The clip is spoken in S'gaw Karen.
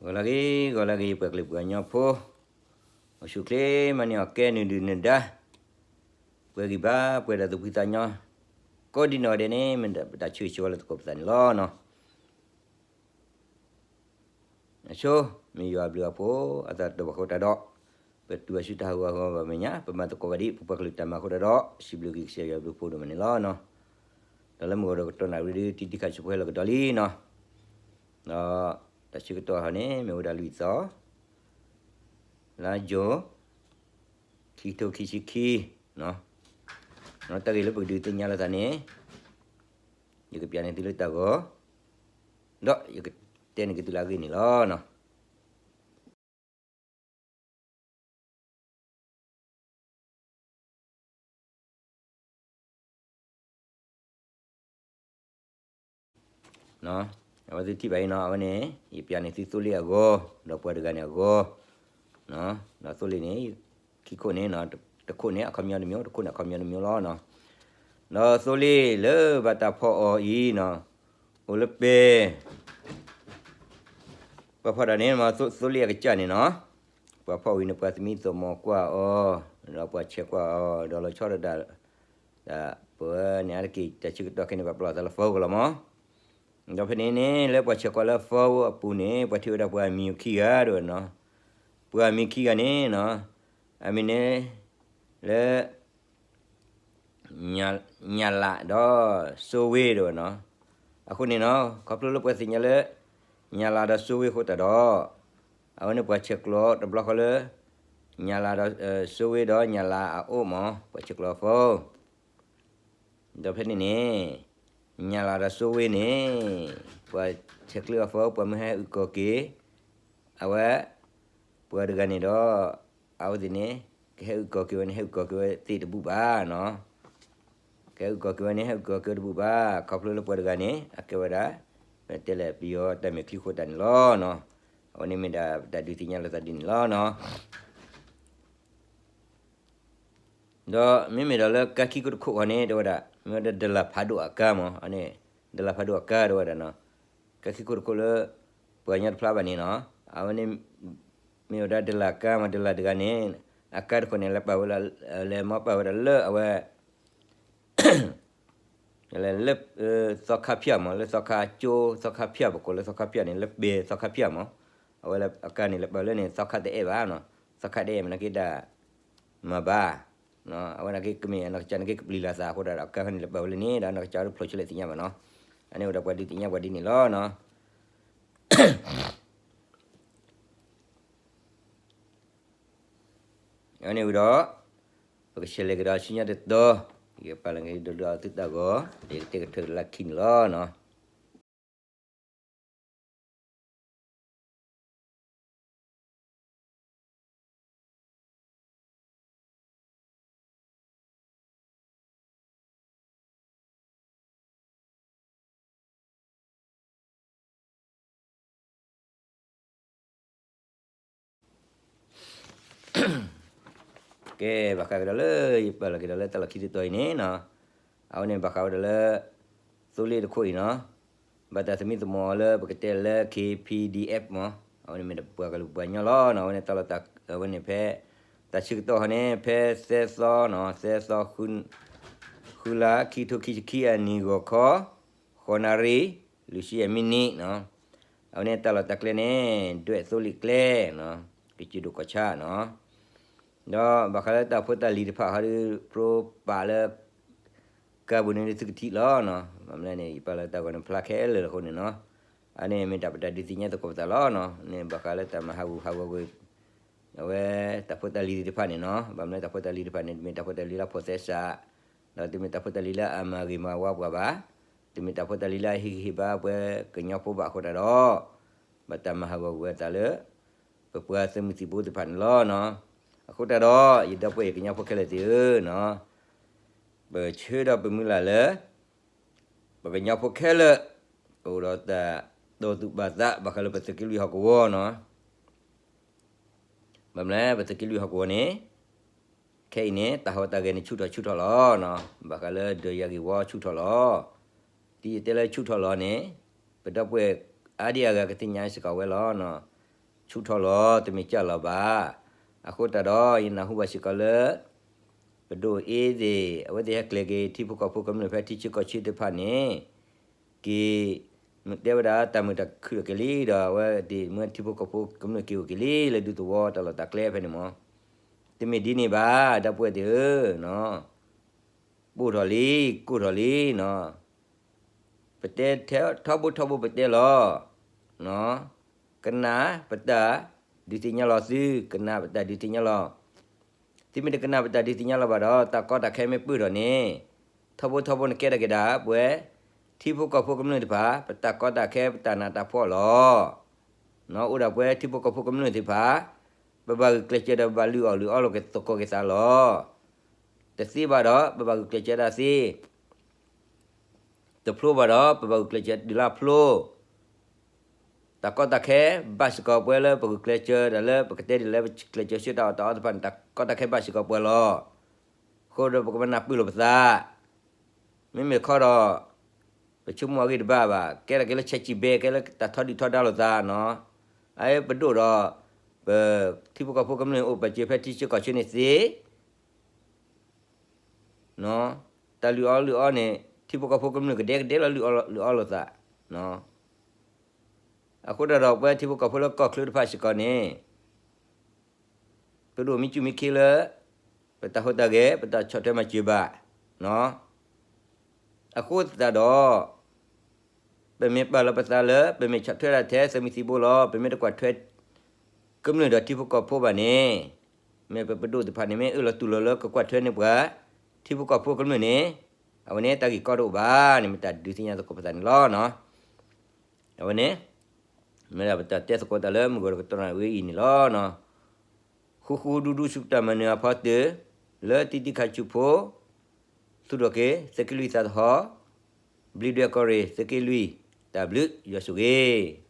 ဂီၤလၢအဂ့ၤ ဂီၤလၢအဂ့ၤ ပှၤကလုာ်ပှၤကညီဖိ, အိၣ်ဆူၣ်ချ့မၤန့ၢ်အီၣ်ကဲနုာ်ဒုၣ်နုာ်ဒါ, ပှဲၤဂံၢ်ဘါ ပှဲၤဒီးသူၣ်ဖှံသးညီ, ကိးဒံနီၢ်ဂၤဒဲးန့ၣ် မ့ၢ်ပတၢ်ဆၢဂ့ၤဆၢဝါလၢသကိးပသးန့ၣ်လီၤနီၤ. အဆိ မ့ၢ်ယွၤအဘျုးအဖှိၣ်အသးတဘၣ်ဃိတၢ်ဒီး, ပတုၤအဆူတၢ်ဟးဂူာ်ဟးဂီၤဘၣ်မဲာ်ညါ ပမၤသကိးဘၣ်ဒံး ပပှၤကလုာ်တၢ်မၤအဃိတၢ်ဒီး စံးဘျုးက့ၤကစၢ်ယွၤအဘျုးအဖှိၣ်ဒိၣ်မးန့ၣ်လီၤနီၤ. ဒီးလၢမုၢ်ဂီၤဒီးကတီၢ်နၣ်ရံၣ်ဒုး တံၤတံၤခးဆူပှဲၤလီၤကဒီးလံနီၤ. ဒီးတၢ်ဆၢကတီၢ်ဟီန့ၣ် မ့ၢ်ဝဲဒၣ်လွံၢ်သီ လါယူၤ ခံကထိခံဆံခံ, တၢ်ဂ့ၢ်လၢပကဒုးသ့ၣ်ညါလိာ်သးန့ၣ် ယကပျးန့ၢ်သုလၢတၢ်ဂီၤ, ဒီးယကတဲန့ၢ်က့ၤသုလၢအဂ့ၢ်န့ၣ်လီၤနီၤ. အဝဲသုထံၣ်ဘၣ်အံၤနီၤ အဝဲန့ၣ် ယပျးန့ၢ်သုသိလ့ၣ်အဂီၤ, ဒီးပှၤတဂၤန့ၣ်အဂီၤ, ဒီးသိလ့ၣ်န့ၣ် ခံခိၣ်န့ၣ် တခိၣ်န့ၣ်အခီပညီတမံၤ, တခိၣ်န့ၣ်အခီပညီတမံၤလီၤနီၤ. ဒီးသိလ့ၣ်လၢဘၣ်တၢ်ဖီအီၤအံၤနီၤ အိၣ်လၢပဲ ပှၤဖီၣ်တၢ်န့ၣ် သိလ့ၣ်အကစၢ်န့ၣ်နီၤ, ပှၤဖီၣ်ဝံၤန့ၣ် ပှၤသမံသမိးကွၢ်အီၤ, ဒီးပှၤဆဲးကွၢ်အီၤ ဒီးလီၤဆီဒၣ်တၢ်, ဒီးပဝဲန့ၣ်အါတက့ၢ် တၢ်ဆၢကတီၢ်ခဲအံၤန့ၣ် ပှၤပလီၢ်သးလၢ phone ကလီၤမး, ဒီးဖဲန့ၣ်န့ၣ် လၢပှၤဆဲးကွၢ်လၢ phone အပူၤန့ၣ် ပှၤထံၣ်ဝဲဒၣ်ပှၤမံၤခံဂၤဒၣ်ဝဲနီၤ, ပှၤမံၤခံဂၤန့ၣ်နီၤ, အမံၤန့ၣ် လၢ ညၣ်လးဒီးစိဝ့ဒၣ်ဝဲနီၤ. အဃိန့ၣ်နီၤ ခီဖျိလၢပှၤသ့ၣ်ညါလၢ ညၣ်လးဒီးစိဝ့အဃိသတးဒီး အဝဲန့ၣ်ပှၤဆဲးကျိးတဘျီဃီလၢ ညၣ်လးဒီး စိဝ့ဒီးညၣ်လးအအိၣ်မး ပှၤဆဲးကျိးအ phone, ဒီးဖဲန့ၣ်န့ၣ် ညၣ်လးဒီးစိဝ့န့ၣ် ပှၤဆဲးကျိးအ phone ပှၤမ့ၢ်ဟဲအုၣ်ကီၤက့ၤ အဝဲ ပှၤတဂၤန့ၣ်ဒီး အဝဲသ့ၣ်န့ၣ် ကဟဲအုၣ်ကီၤက့ၤဝဲန့ၣ် ဟဲအုၣ်ကီၤက့ၤဝဲသ့ၣ်တဘူၣ်ဘၣ်နီၤ. ကဟဲအုၣ်ကီၤက့ၤဝဲန့ၣ် ဟဲအုၣ်ကီၤက့ၤဝဲတဘူၣ်ဘၣ်, ခီဖျိလၢပှၤတဂၤန့ၣ် အကဲဝဲဒၣ် ပတဲလဲၣ် ပယီၤတၢ်မဲာ်ချံအဃိသတးန့ၣ်လီၤနီၤ. အဝဲန့ၣ်မ့ၢ်ဒၣ်ပတၢ်ဒုးသ့ၣ်ညါလိာ်သးဒ်န့ၣ်လီၤနီၤ. ဒီးမ့မ့ၢ်ဒီးလၢကါခံခိၣ်တခိၣ်ဃီန့ၣ် တဲဝဲဒၣ် မ့ၢ်ဝဲဒၣ်ဒလၣ်ဖးဒိၣ်အကါမး, အန့ၣ် ဒလၣ်ဖးဒိၣ်အကါတဲဝဲဒၣ်နီၤ, ကါခံခိၣ်တခိၣ်လၢ ပှၤကညီတဖျါဘၣ်န့ၣ်နီၤ, အဝဲန့ၣ် မ့ၢ်ဝဲဒၣ်ဒလၣ်ကါမး ဒလၣ်တဂၤန့ၣ် အကါတခိၣ်န့ၣ် လဲၤပာ်ဝဲဒၣ် လဲၤမၤပာ်ဝဲဒၣ်လၢအဝဲ လၢ သီခါဖၠၣ်မး လၢသီခါကၠိ သီခါဖၠၣ် ပကိးလၢသီခါဖၠၣ်န့ၣ် လၢပဲသီခါဖၠၣ်မး, အဝဲလၢအကါန့ၣ် လဲၤပာ်လၢန့ၣ် သီခါတအဲၣ်ဘၣ်နီၤ, သီခါတအဲၣ်မး နာ်က့ဒၣ် မၤဘၣ်, အဝဲနာ်က့ကမ့ၢ်အနီၢ်ကစၢ်နာ်က့ကပျံၤလီၤသးအဃိဒီး အကါခီန့ၣ် လဲၤပာ်ဝဲလၢန့ၣ်ဒီး နီၢ်ကစၢ်ဒုးဖျိးဆၢလဲၣ်သ့ၣ်ညါဘၣ်နီၤ, အန့ၣ်ဝဲဒၣ်ပှၤဒုးသ့ၣ်ညါပှၤဒ်န့ၣ်လီၤနီၤ. အန့ၣ်ဝံၤဒီး ပကဆဲးလဲၤကဒီးဆူညါတတီၤ, ယကပာ်လီၤက့ၤဒိၣ်ဒိၣ်အသုတၢ်ဂီၤ, ယကတဲကထၢၣ်လၢခံန့ၣ်လီၤနီၤ. ကဲ ဘၣ်ဃးကဒီးလၢ ယပာ်လီၤက့ၤဒီးလၢတၢ်လီၢ်ခံတတီၤအံၤန့ၣ်နီၤ, အဝဲန့ၣ်ဘၣ်ဃးဝဲဒၣ်လၢ သိလ့ၣ်တခိၣ်အံၤနီၤ, ဘၣ်တၢ်သမံသမိးလၢပကတဲလၢ K P D F မး, အဝဲန့ၣ်မ့ၢ်ဒၣ်ပှၤကလုာ်ပှၤကညီလီၤနီၤ, အဝဲန့ၣ်တၢ်လီၢ်တၢ် အဝဲန့ၣ်ဖဲ တၢ်ဆၢကတီၢ်ဟီန့ၣ် ဖဲသၢသီနီၤ, သၢသီ ဃုလါ ခံကထိခံဆံခံအနံၣ်ဂီၤခီ ဃိးနၣ်ရံၣ် လွံၢ်ဆံယဲၢ်မံးနံးနီၤ, အဝဲန့ၣ်တၢ်လီၢ်တၢ်ကျဲန့ၣ် ဒွဲၣ်သိလ့ၣ်ကျဲနီၤ, ကစၢၢ်ဒိၣ်ကီၢ်ဆၣ်နီၤ, ဒီးဘၣ်ဃးလၢတၢ်ဖိတၢ်လံၤတဖၣ်ဟီဒုး ပရိပာ်လၢ ကါပူၤန့ၣ်ဒုးသုကထံၣ်လီၤနီၤ, ဘၣ်မနုၤန့ၣ် ယပာ်လီၤတၢ်ဂီၤန့ၣ်ဖျါခဲလၢာ်အဃိန့ၣ်နီၤ, အန့ၣ်မ့ၢ်တၢ်ပတၢ်ဒုးသ့ၣ်ညါသကိးပသးလီၤနီၤ, န့ၣ်ဘၣ်ဃးလၢတၢ်မၤဟးဂူာ်ဟးဂီၤကွံာ် အဝဲတၢ်ဖိတၢ်လံၤသ့ၣ်တဖၣ်န့ၣ်နီၤ, ဘၣ်မနုၤတၢ်ဖိတၢ်လံၤတဖၣ်န့ၣ် တမ့ၢ်တၢ်ဖိတၢ်လံၤလၢအဖိးသဲစး, ဒီးတမ့ၢ်တၢ်ဖိတၢ်လံၤလၢအမၤဂ့ၤမၤဝါပှၤဘၣ်, တမ့ၢ်တၢ်ဖိတၢ်လံၤလၢအဟ့ၣ်ဂံၢ်ဟ့ၣ်ဘါပှၤကညီဖိဘၣ်အဃိသတးဒီး ဘၣ်တၢ်မၤဟးဂီၤကွံာ်အသးလၢ ပပှၤသုးမုၢ်သံၣ်ဘိသ့ၣ်တဖၣ်န့ၣ်လီၤနီၤ. အဃိသတးဒီး ယဒီပုၢ်ဝဲၢ်ကညီဖိခဲလၢာ်သ့ၣ်ဧၢနီၤ, ပဆၢဒီးပမုၢ်လၢ်လၢ ပကညီဖိခဲလၢာ် အိၣ်ဒီးတၢ်ဒိးသူၣ်ပာ်သး ဘၣ်ဃးလၢပသုးက့လွံၢ်ဟီၣ်ကဝီၤနီၤ. ဘၣ်မနုၤလဲၣ် ပသုးက့လွံၢ်ဟီၣ်ကဝီၤန့ၣ် ခဲအံၤန့ၣ် တၢ်ဟူးတၢ်ဂဲၤန့ၣ် ဆူၣ်ထီၣ်ဆူၣ်ထီၣ်လီၤနီၤ. ဘၣ်ဃးလၢဒီးယၤဂ့ၢ်ဝီဆူၣ်ထီၣ်လီၤ. ဒ်ယတဲလၢဆူၣ်ထီၣ်လီၤန့ၣ် ပဒီပုၢ်ဝဲၢ်အါဒံအါဂၤကသ့ၣ်ညါစ့ၢ်ကီးဝဲလီၤနီၤ. ဆူၣ်ထီၣ်လီၤ, တမ့ၢ်ကၢ်လီၤဘၣ်. အဃိသတးဒီး ယနၢ်ဟူဘၣ်စ့ၢ်ကီးလၢ ပဒိၣ်အ့သ့ၣ် အဝဲသ့ၣ်ဟဲကျဲၤက့ၤ ထံဖိကီၢ်ဖိကမျၢၢ်ဖဲထံဆၢကီၢ်ဆၢတဖၣ်န့ၣ် က့ၤ တဲဝဲဒၣ်တၢ်မုာ်တၢ်ခုၣ်က့ၤလံဒီး အဝဲသ့ၣ်မၢထံဖိကီၢ်ဖိကမျၢၢ်က့ၤအိၣ်က့ၤလံ လၢဒူသဝီတၢ်လီၢ်တၢ်ကျဲဖဲန့ၣ်မး, တမ့ၢ်ဒ်န့ၣ်ဘၣ် ဒီပုၢ်ဝဲၢ်သ့ၣ်ဧၢ, ပိၢ်ထီၣ်လံ, ကိၢ်ထီၣ်လံနီၤ, ပတဲထီဘိထီဘိပတဲလီၤ, ကနၣ်ပတၢ်ဒုးသ့ၣ်ညါလီၤသု, ကနၣ်ပတၢ်ဒုးသ့ၣ်ညါလီၤ. သုမ့ၢ်တကနၣ်ပတၢ်ဒုးသ့ၣ်ညါလီၤဘၣ်ဒီး တၢ်ကီတၢ်ခဲမ့ၢ်ပၢၢ်ထီၣ်န့ၣ်, ထီဘိထီဘိနကဲထီၣ်က့ၤဒၣ် ပဝဲ ထံဖိကီၢ်ဖိကမျၢၢ်တဖၣ် ပတၢ်ကီတၢ်ခဲ ပတၢ်နးတၢ်ဖှီၣ်လီၤ. အိၣ်ဒၣ်ပဝဲထံဖိကီၢ်ဖိကမျၢၢ်သ့ၣ်တဖၣ် ပဘၣ်ဂုာ်ကျဲးစၢးဒီးပဘၣ်လုၢ်အီၣ်လုၢ်အီလီၤက့ၤသကိးက့ၤသးလီၤ. တသ့ဘၣ်ဒီး ပဘၣ်ဂုာ်ကျဲးစၢးဒၣ်သ့, တဖျိဘၣ်ဒီး ပဘၣ်ဂုာ်ကျဲးစၢးဒုးလၢဖျိ. တၢ်ကီတၢ်ခဲဘၣ်စ့ၢ်ကီးပှဲၤလၢပဂုာ်ကျဲးစၢးဒၣ်လၢပကတဲဒ်လဲၣ် ပကျဲးစၢးဆူတၢ်အီၣ်တၢ်အီတဖၣ်န့ၣ် တၢ်ကီတၢ်ခဲဘၣ်စ့ၢ်ကီးပှဲၤလီၤ. အဃိဒီးပကမၤနၢ်ပၢၢ်လိာ်ပသး, မ့မ့ၢ်ခီဒီး ပဆိကမိၣ်အဂ့ၢ်တဘၣ်ဘၣ်, ကဲထီၣ်က့ၤလၢဆဲးစံၣ်ဘဲ ကဲလၢတၢ်ထီဒုၣ်ထီဒါလိာ်သးနီၤ. အပဒိၣ်ဒီး ပထံဖိကီၢ်ဖိကမျၢၢ်အိၣ်ပာ်စၢၤဖဲထံဆၢကီၢ်ဆၢန့ၣ်သ့ တၢ်လုၢ်အီလုၢ်အီန့ၣ် ထံဖိကီၢ်ဖိကမျၢၢ်ကဒဲကဒဲလီၤလုၢ်အီလုၢ်အီလိာ်သး. အဃိသတးဒီးပဝဲထံဖိကီၢ်ဖိလၢကီၢ်ချၢတဖၣ်စ့ၢ်ကီးန့ၣ် ပဒိၣ်မ့ၢ်စူၢ်မ့ၢ်ခ့လၢ ပတၢ်ဟူးတၢ်ဂဲၤ ပတၢ်ဆီၣ်ထွဲမၤစၢၤဘၣ်. အဃိသတးဒီး ပမ့ၢ်ပာ်လီၤပသးလၢ ပမ့ၢ်ဆီၣ်ထွဲဒၣ်ထဲသုးမုၢ်သံၣ်ဘိလီၤ, ပမ့ၢ်တကွၢ်ထွဲ ကမျၢၢ်ဒီးထံဖိကီၢ်ဖိဘၣ်န့ၣ်, မ့ၢ်ပပဒိၣ်တဖၣ်န့ၣ် မ့ၢ်အၢၣ်လီၤတူၢ်လိာ်လၢကကွၢ်ထွဲန့ၢ်ပှၤ ထံဖိကီၢ်ဖိကမျၢၢ်န့ၣ်, အဝဲန့ၣ်တၢ်ဂ့ၢ်ကီတအိၣ်ဘၣ်န့ၣ် မ့ၢ်တၢ်ဒုးသ့ၣ်ညါသကိးပသးန့ၣ်လီၤ. အဝဲန့ၣ် မ့ၢ်ဒၣ်ပတၢ်တဲသကိးတၢ်လၢမုၢ်ဂီၤတကတီၢ်န့ၣ်ဝဲအံၤန့ၣ်လီၤ. ဃူဃူဒူဒူဆူပတၢ်မၤနၢၤအဖီတၢၣ်, လၢတံၤတံၤခါဆူၣ်ဖိ, သူၣ်ထီၣ်က့ၤ သုးက့လွံၢ်သးသဟီၣ်, ဘျံးဒွဲၣ်ကီၢ်ရ့ၣ် သုးက့လွံၢ်, တၢ်ဘျုးယွၤဆိၣ်ဂ့ၤ